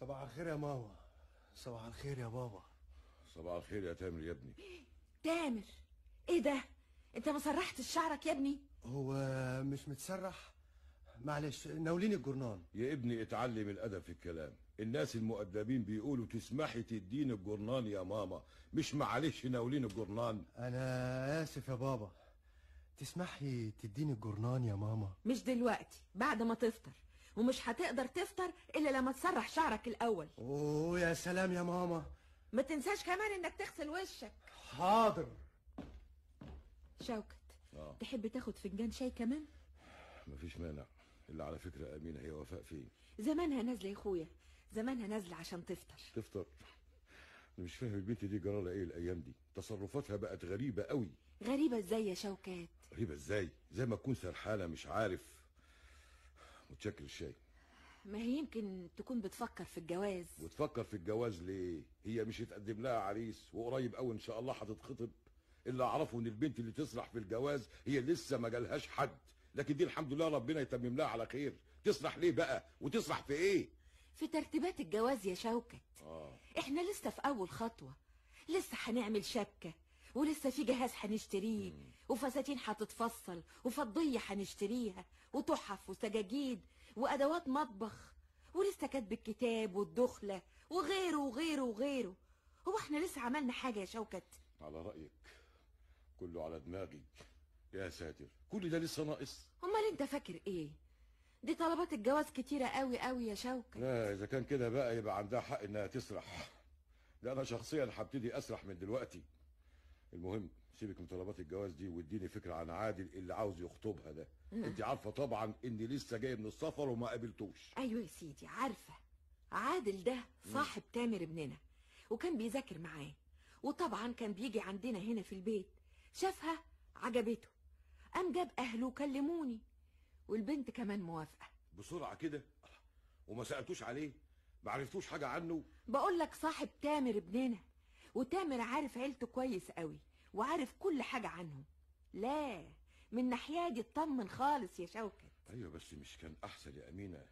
صباح الخير يا ماما. صباح الخير يا بابا. صباح الخير يا تامر يا ابني. تامر، ايه ده؟ انت ما سرحتش شعرك يا ابني؟ هو مش متسرح؟ معلش ناوليني الجرنان. يا ابني اتعلم الادب في الكلام. الناس المؤدبين بيقولوا تسمحي تديني الجرنان يا ماما، مش معلش ناولين الجرنان. انا اسف يا بابا. تسمحي تديني الجرنان يا ماما؟ مش دلوقتي، بعد ما تفطر. ومش هتقدر تفطر الا لما تسرح شعرك الاول. اوه يا سلام يا ماما. ما تنساش كمان انك تغسل وشك. حاضر. شوكت، تحب تاخد فنجان شاي كمان؟ مفيش مانع. اللي على فكرة أمينة، هي وفاء فين؟ زمانها نازلة يا اخويا، زمانها نازلة عشان تفطر. تفطر؟ أنا مش فاهم البنت دي جرالها ايه الأيام دي، تصرفاتها بقت غريبة قوي. غريبة ازاي يا شوكات؟ غريبة ازاي؟ زي ما تكون سرحانة مش عارف. متشكر الشاي. ما هي يمكن تكون بتفكر في الجواز. وتفكر في الجواز ليه؟ هي مش هتقدم لها عريس وقريب قوي ان شاء الله هتتخطب؟ اللي اعرفه ان البنت اللي تسرح في الجواز هي لسه ما جالهاش حد، لكن دي الحمد لله ربنا يتمم لها على خير. تسرح ليه بقى؟ وتسرح في ايه؟ في ترتيبات الجواز يا شوكت. احنا لسه في اول خطوة، لسه هنعمل شبكة، ولسه في جهاز هنشتريه، وفساتين هتتفصل، وفضية هنشتريها، وتحف وسجاجيد وأدوات مطبخ، ولسه كاتب الكتاب والدخلة وغيره وغيره وغيره. هو احنا لسه عملنا حاجة يا شوكت؟ على رأيك كله على دماغي. يا ساتر، كل ده لسه ناقص؟ امال انت فاكر ايه؟ دي طلبات الجواز كتيرة قوي قوي يا شوكت. لا اذا كان كده بقى يبقى عندها حق انها تسرح. ده انا شخصيا هبتدي اسرح من دلوقتي. المهم سيبك من طلبات الجواز دي واديني فكرة عن عادل اللي عاوز يخطبها ده. انت عارفة طبعا اني لسه جاي من السفر وما قابلتوش. ايوه يا سيدي عارفة. عادل ده صاحب تامر ابننا، وكان بيذاكر معاه، وطبعا كان بيجي عندنا هنا في البيت. شافها عجبته، قام جاب اهله وكلموني، والبنت كمان موافقة. بسرعة كده؟ وما سألتوش عليه؟ ما عرفتوش حاجة عنه؟ بقول لك صاحب تامر ابننا، وتامر عارف عيلته كويس قوي وعارف كل حاجة عنهم. لا من ناحية دي اطمن خالص يا شوكت. ايوه بس مش كان احسن يا امينة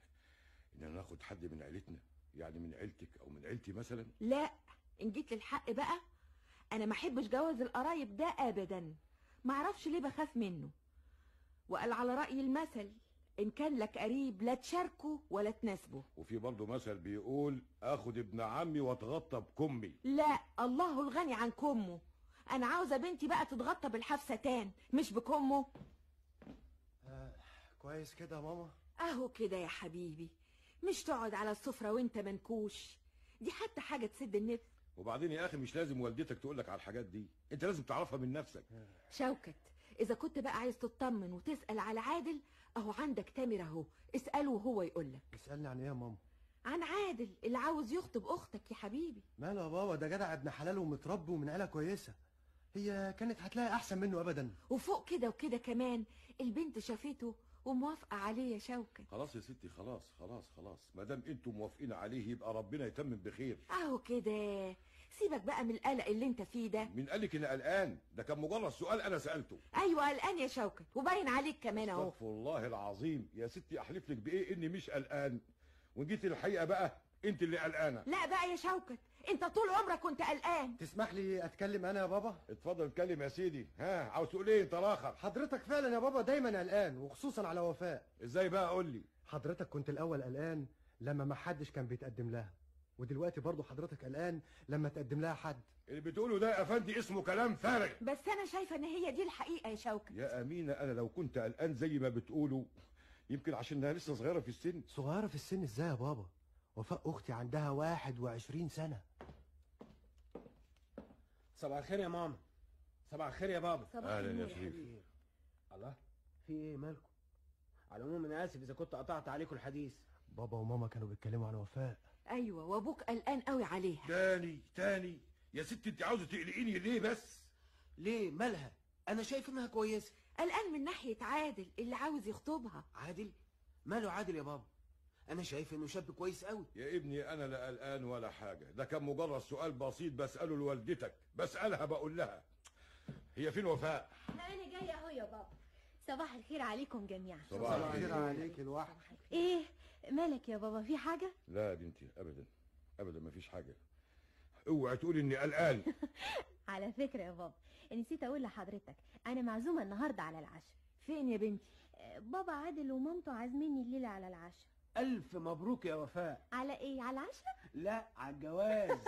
ان انا ناخد حد من عيلتنا؟ يعني من عيلتك او من عيلتي مثلا؟ لا ان جيت للحق بقى انا ما احبش جواز القرايب ده ابدا، ما اعرفش ليه بخاف منه. وقال على رأي المثل ان كان لك قريب لا تشاركه ولا تناسبه. وفي برضه مثل بيقول اخد ابن عمي واتغطى بكمي. لا الله الغني عن كمه. انا عاوزه بنتي بقى تتغطى بالحفستان مش بكمه. كويس كده يا ماما؟ اهو كده يا حبيبي، مش تقعد على السفرة وانت منكوش، دي حتى حاجة تسد النفس. وبعدين يا اخي مش لازم والدتك تقولك على الحاجات دي، انت لازم تعرفها من نفسك. شوكت اذا كنت بقى عايز تطمن وتسأل على عادل اهو عندك تامر اهو، اسأله وهو يقولك. اسألني عن ايه يا ماما؟ عن عادل اللي عاوز يخطب اختك يا حبيبي. ماله يا بابا؟ ده جدع ابن حلال ومتربي ومن عيله كويسة، هي كانت هتلاقي احسن منه ابدا. وفوق كده وكده كمان البنت شافته وموافقه عليه يا شوكت. خلاص يا ستي، خلاص خلاص خلاص، ما دام انتم موافقين عليه يبقى ربنا يتمم بخير. اهو كده، سيبك بقى من القلق اللي انت فيه ده. مين قالك اني قلقان؟ ده كان مجرد سؤال انا سالته. ايوه قلقان يا شوكت وباين عليك كمان اهو. استغفر الله العظيم يا ستي، احلف لك بايه اني مش قلقان؟ وان جيت الحقيقة بقى انت اللي قلقانة. لا بقى يا شوكت، انت طول عمرك كنت قلقان. تسمح لي اتكلم انا يا بابا؟ اتفضل اتكلم يا سيدي. ها عاوز تقول ايه انت الاخر؟ حضرتك فعلا يا بابا دايما قلقان، وخصوصا على وفاء. ازاي بقى؟ قول لي. حضرتك كنت الاول قلقان لما ما حدش كان بيتقدم لها، ودلوقتي برضه حضرتك قلقان لما تقدم لها حد. اللي بتقوله ده يا افندي اسمه كلام فارغ. بس انا شايفه ان هي دي الحقيقة يا شوكت. يا امينه انا لو كنت قلقان زي ما بتقولوا يمكن عشانها لسه صغيرة في السن. صغيرة في السن ازاي يا بابا؟ وفاء اختي عندها 21 سنة. صباح الخير يا ماما. صباح الخير يا بابا. اهلا يا شريف. الله، في ايه مالكم؟ على العموم انا اسف اذا كنت قطعت عليكم الحديث. بابا وماما كانوا بيتكلموا عن وفاء. ايوه وابوك قلقان قوي عليها. تاني تاني يا ستي، انت عاوزه تقلقيني ليه بس؟ ليه مالها؟ انا شايف انها كويسة. قلقان من ناحية عادل اللي عاوز يخطبها. عادل؟ ماله عادل يا بابا؟ انا شايف انه شاب كويس قوي. يا ابني انا لا قلقان ولا حاجة، ده كان مجرد سؤال بسيط بساله لوالدتك، بسالها بقول لها هي فين وفاء؟ انا جاية اهو يا بابا. صباح الخير عليكم جميعا. صباح الخير عليك الوحش. ايه مالك يا بابا، في حاجة؟ لا يا بنتي ابدا ابدا، ما فيش حاجة. اوعي تقولي اني قلقان. على فكرة يا بابا، نسيت اقول لحضرتك انا معزومه النهارده على العشاء. فين يا بنتي؟ بابا عادل ومامته عازميني الليلة على العشاء. الف مبروك يا وفاء. على ايه؟ على العشاء؟ لا، على الجواز.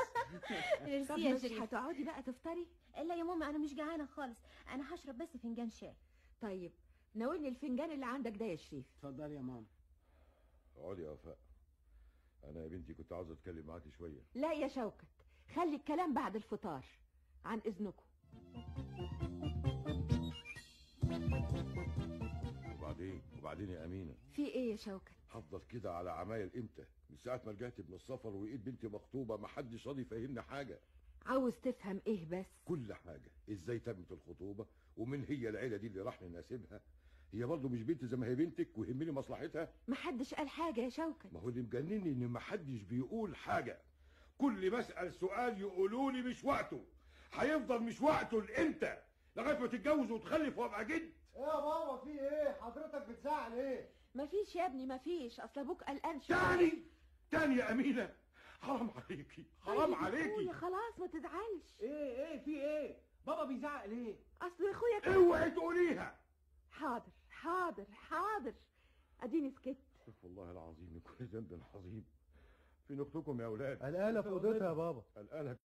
طب مش هتقعدي بقى تفطري؟ لا يا ماما، انا مش جعانة خالص، انا هشرب بس فنجان شاي. طيب ناولني الفنجان اللي عندك ده يا شريف. اتفضلي يا ماما. اقعدي يا وفاء، انا يا بنتي كنت عاوز اتكلم معاكي شوية. لا يا شوكت، خلي الكلام بعد الفطار، عن اذنكم. وبعدين يا امينه، في ايه يا شوكت؟ هفضل كده على عمايل امتى؟ من ساعة ما رجعت من السفر ولقيت بنتي مخطوبه محدش راضي يفهمني حاجة. عاوز تفهم ايه بس؟ كل حاجة، ازاي تمت الخطوبة، ومن هي العيلة دي اللي راح نناسبها؟ هي برضه مش بنتي زي ما هي بنتك ويهمني مصلحتها؟ محدش قال حاجة يا شوكت. ما هو اللي مجنني ان محدش بيقول حاجة، كل ما اسال سؤال يقولوا لي مش وقته. هيفضل مش وقته لامتى؟ لغاية ما تتجوز وتخلف وابقى جد. ايه يا بابا في ايه؟ حضرتك بتزعل ايه؟ مفيش يا ابني مفيش، اصل ابوك قلقان شوية. تاني يا امينه، حرام عليكي حرام عليكي. خلاص ما تزعلش. ايه في ايه؟ بابا بيزعق ليه؟ اصل يا اخويا اوعي تقوليها. حاضر حاضر حاضر، اديني سكت. والله العظيم كل ذنب عظيم. فين اختكم يا اولاد؟ قلقانة في اوضتها يا بابا. قلقانة.